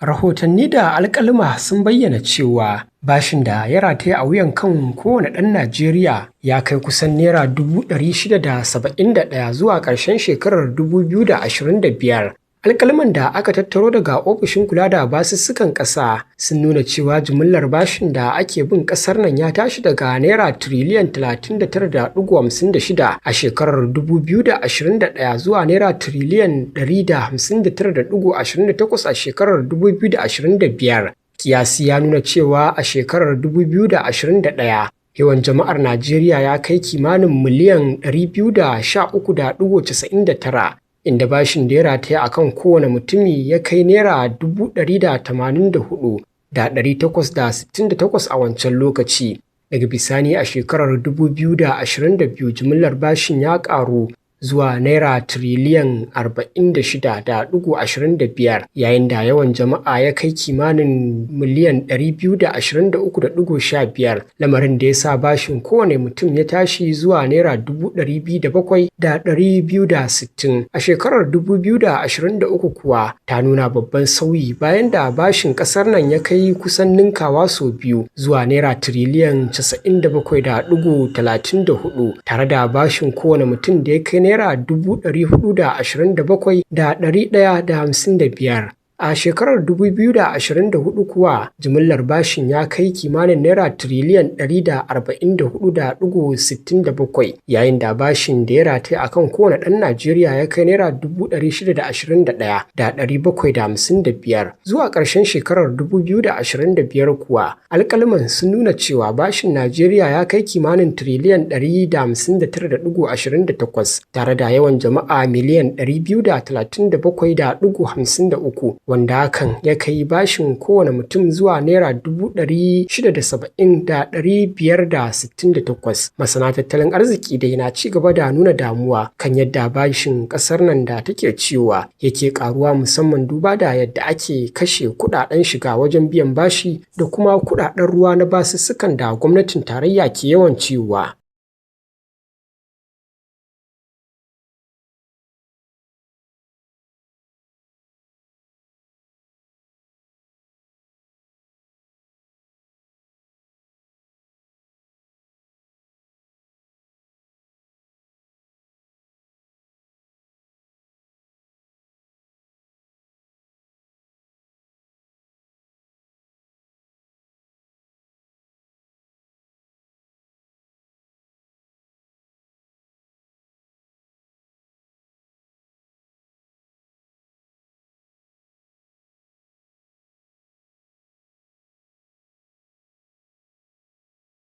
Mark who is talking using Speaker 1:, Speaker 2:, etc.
Speaker 1: Rahotanni da alƙaluma sun bayyana cewa bashin da ya rataya a wuyan kan kowane ɗan Najeriya ya kai kusan Naira 671,000 zuwa ƙarshen shekarar 2025. Alƙaluman da aka tattaro daga ofishin kula da basussukan ƙasa sun nuna cewa jimillar bashin da ake bin ƙasar nan ya tashi daga Naira tiriliyan 39.56 a shekarar 2021 zuwa Naira tiriliyan 159.28 a shekarar 2025. Kiyasi ya nuna cewa a shekarar 2021 yawan jama'ar Najeriya ya kai kimanin miliyan 213.99, inda bashin da ya rataya a kan kowane mutumi ya kai Naira 184,868 a wancan lokaci. Daga bisani a shekarar 2022 jimillar bashin ya ƙaru zuwa Naira tiriliyan 46.25, yayin da yawan jama'a ya kai kimanin miliyan 223.15, lamarin da ya sa bashin kowane mutum ya tashi zuwa Naira 207,260. A shekarar 2023 kuwa ta nuna babban sauyi bayan da bashin ƙasar nan ya kai kusan ninkawa sau biyu zuwa Naira tiriliyan 97.34, tare da bashin kowane mutum da ya kai Naira 427,155. A shekarar 2024 kuwa jimillar bashin ya kai kimanin Naira tiriliyan 144.67, yayin da bashin da ya rataya a kan kowane ɗan Najeriya ya kai Naira 621,755. Zuwa ƙarshen shekarar 2025 kuwa alƙaluman sun nuna cewa bashin Najeriya ya kai kimanin tiriliyan 159.28, tare da yawan jama'a miliyan 237.53, wanda hakan ya kai bashin kowane mutum zuwa Naira 670,568. Masana tattalin arziki dai na ci gaba da nuna damuwa kan yadda bashin ƙasar nan da take ciwowa yake ƙaruwa, musamman duba da yadda ake kashe kuɗaɗen shiga wajen biyan bashi da kuma kuɗaɗen ruwa na basussukan da gwamnatin tarayya ke yawan ciwowa.